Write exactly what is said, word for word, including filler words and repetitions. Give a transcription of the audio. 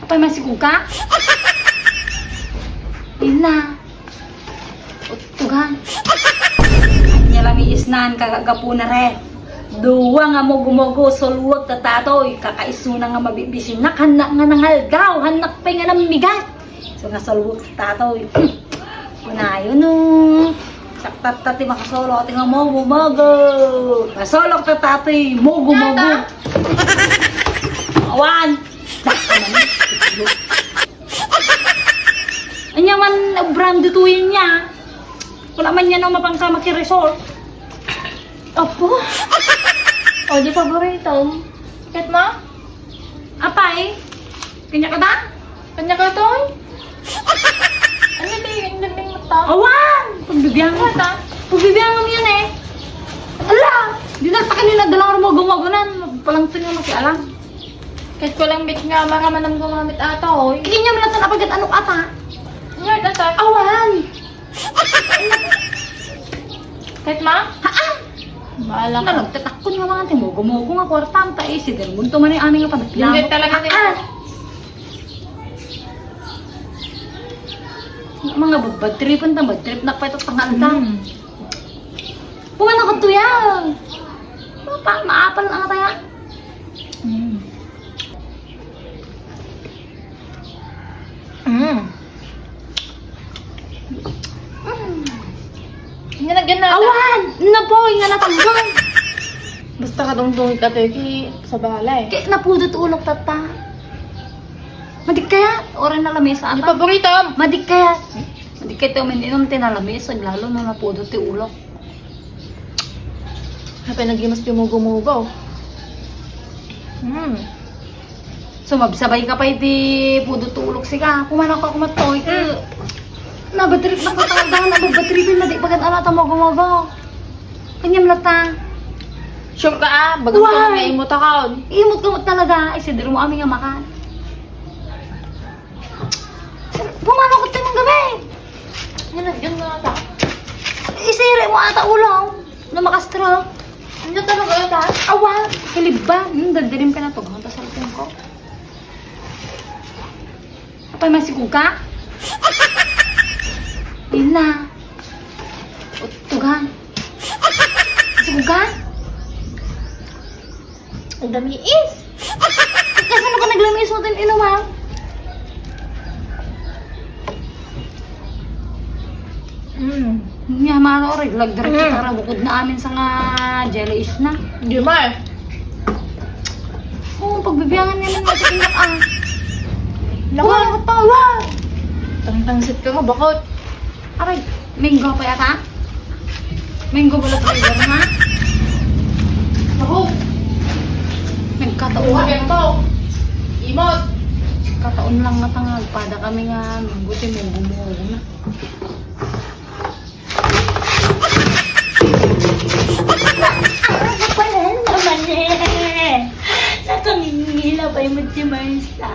Pay masigog ka? Ina. Uttugan. Anya lami isnan kagagapuna ref. Dua nga mogo-mogo, sulwag ta tatoy. Kakaisuna nga mabibisinak, hannak nga nangaldaw, hannak pay nga namigat. So nga sulwag ta tatoy. Kunayo no. Saktatta ti makasolo ti nga mogo-mogo. Masolok ta tatoy, mogo-mogo. Awan. Anya man brand ditoy niya. Wala man yan ang mapangka makiresort. Apo. O, di paborito. Ket ma? Apay? Kanya ka ta? Kanya ka to? Ano di, ang daming mata? Awan! Pagbibiyangan. Ano ta? Pagbibiyangan yan eh. Ala! Di na ta kanina dalang rumagumagunan. Palangtin nga makialam. Kahit ko lang bit nga maramanam gumamit ata, oy. Hindi niya malatan apagad ano ata. Nga, ata. Awan! Kahit ma? Haan! Bahala ka. Nalagtatakon nga mga timogo-mogo nga kwarta, ang taisi, din bunto man yung aming nga panagplano. Hindi talaga nila. Haan! Mga bad tripan ta, bad trip na pa ito, tangal ta. Mm. Pumanak ko tuya. Papa, maapal na nga tayo. Mm. Mm. Mm. Nga na, nga na. Awan! Napoy nga natanggal. Basta kadungdungit ka, Teki, sa balay. Kaya napudot ulok, tata. Madik kaya? Oray na lamesa, ata. Paborito. Madik kaya? Madik kaya ito, man inom ti nalamesa, lalo na napudot ti ulok. Apay nagimas ti mugo-mugo. Hmm. Sumabsabay ka pa iti pudot ti ulok, sika. Kumanak ako matoy. Hmm. Nabatrip na katawan, nabatripin na di pagan ala ta mugo-mugo. Kanyam lata. Sure ka, ah? Bagang ka nga imot ako. Imot ka mo talaga. Ay, sidro mo amin nga makan. Pumanaw ko tinong gabi. Yan, yan nga ata. Isiri mo ata ulo. Na makastra. Ano talaga yun, ha? Awa, kilibba. Hmm, dadilim ka na to. Gawin ta sa lupong ko. Apay, masigog ka? Yun na. Uttugan. Masigog ka? Ang damiis. Kasano ka naglamiis mo din inuman? Mm. Nga, maro, oray, lagdara kita ra, bukod na amin sa nga jelly is na. Di ma eh. Oo, pagbibiyangan nga lang natin, ah. Lawa. Wow, wow. Tangtangsit ka mo, bakot. Aray, mango pa yata? Mango bullet river, ha? Ako. Nagkataon lang. Imot. Kataon lang nga tangag. Pada kami nga mango, ti mango mo na. Ano pa yan naman eh? Nakangingila pa yung magtimansa.